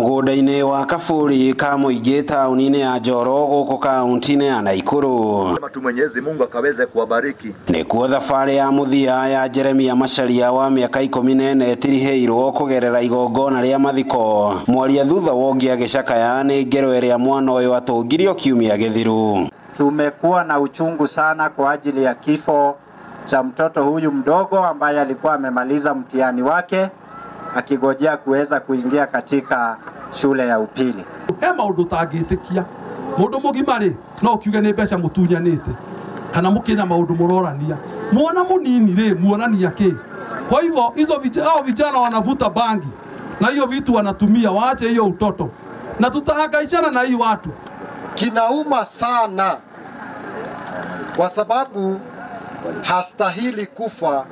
Mũgũnda-inĩ wa Kaburi ka mũingĩ taũni-inĩ ya Njoro gũkũ kaunti-inĩ ya Naikuru. Tu Mwenyezi Mungu akaweze kuwabariki. Nĩkuo thabarĩ ya mũthia ya Jeremia Macharia wa mĩaka 14 ĩtirihĩirwo kũgerera igongona rĩa mathiko. Mwaria thutha wa ũngĩ agĩcakaya nĩ ngero ĩrĩa mwana ũyũ atũngirio kiumia gĩthiru. Tumekuwa na uchungu sana kwa ajili ya kifo cha mtoto huyu mdogo ambaye alikuwa amemaliza mtihani wake akigojea kuweza kuingia katika shule ya upili. He maundu tangitikia mundu mugima ri no kiuge ni mbeca mutunyanite kana mukina maundu murorania mwana munini ri muonania ki. Kwa hivyo hizo vijana wanavuta bangi na hiyo vitu wanatumia, waache hiyo utoto na tutahangaishana na hii watu. Kinauma sana kwa sababu hastahili kufa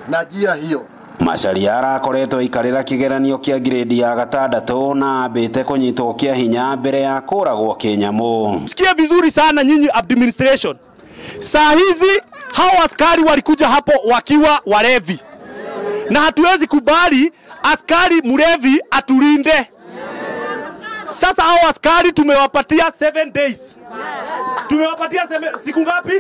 na jia hiyo. Macharia arakoretwo aikarĩra kĩgeranio kĩa grade ya 6 na ambĩte kũnyitwo kĩa hinya mbere ya kũragwo kĩnyamũ. Sikia vizuri sana nyinyi administration. Saa hizi hao askari walikuja hapo wakiwa walevi. Na hatuwezi kubali askari mlevi atulinde. Sasa hao askari tumewapatia 7 days. Tumewapatia siku ngapi?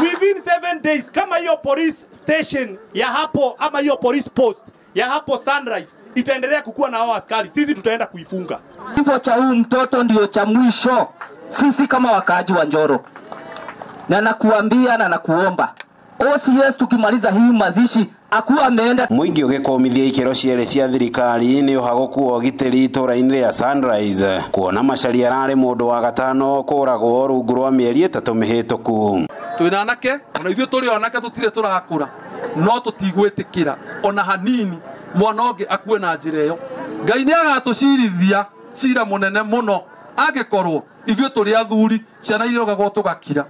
Within 7 days, kama hiyo police station ya hapo ama hiyo police post ya hapo Sunrise itaendelea kukua na hao askari, sisi tutaenda kuifunga. Kifo cha huyu mtoto ndio cha mwisho sisi kama wakaaji wa Njoro. Na nakuambia na nakuomba, OCS tukimaliza hii mazishi akuwa ameenda. Mũingĩ ũgĩkũmithia ikĩro cierĩ cia thirikari nĩ ũhagũku wa ũgitĩri itũra-inĩ rĩa Sunrise kuona Macharia ararĩ mũndũ wa gatano kũragwo rungu rwa mĩeri 3 mĩhĩtũku. Twĩna anake ona ithuĩ tũrĩ anake tũtirĩ tũrakũra no tũtigwĩtĩkĩra ona hanini mwana ũngĩ akue na njĩra ĩyo. Ngai nĩ agatũcirithia cira mũnene mũno angĩkorwo ithuĩ tũrĩ athuri ciana irogagwo tũgakira.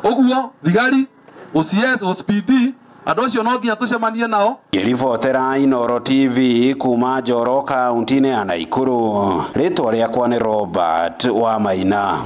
Ũguo thigari OCS, OCPD andũ acio no nginya tũcemanie nao. Ngĩribotera Inooro TV kuma Njoro kaunti-inĩ ya Naikuru, rĩtwa rĩakwa nĩ Robert Wamaina.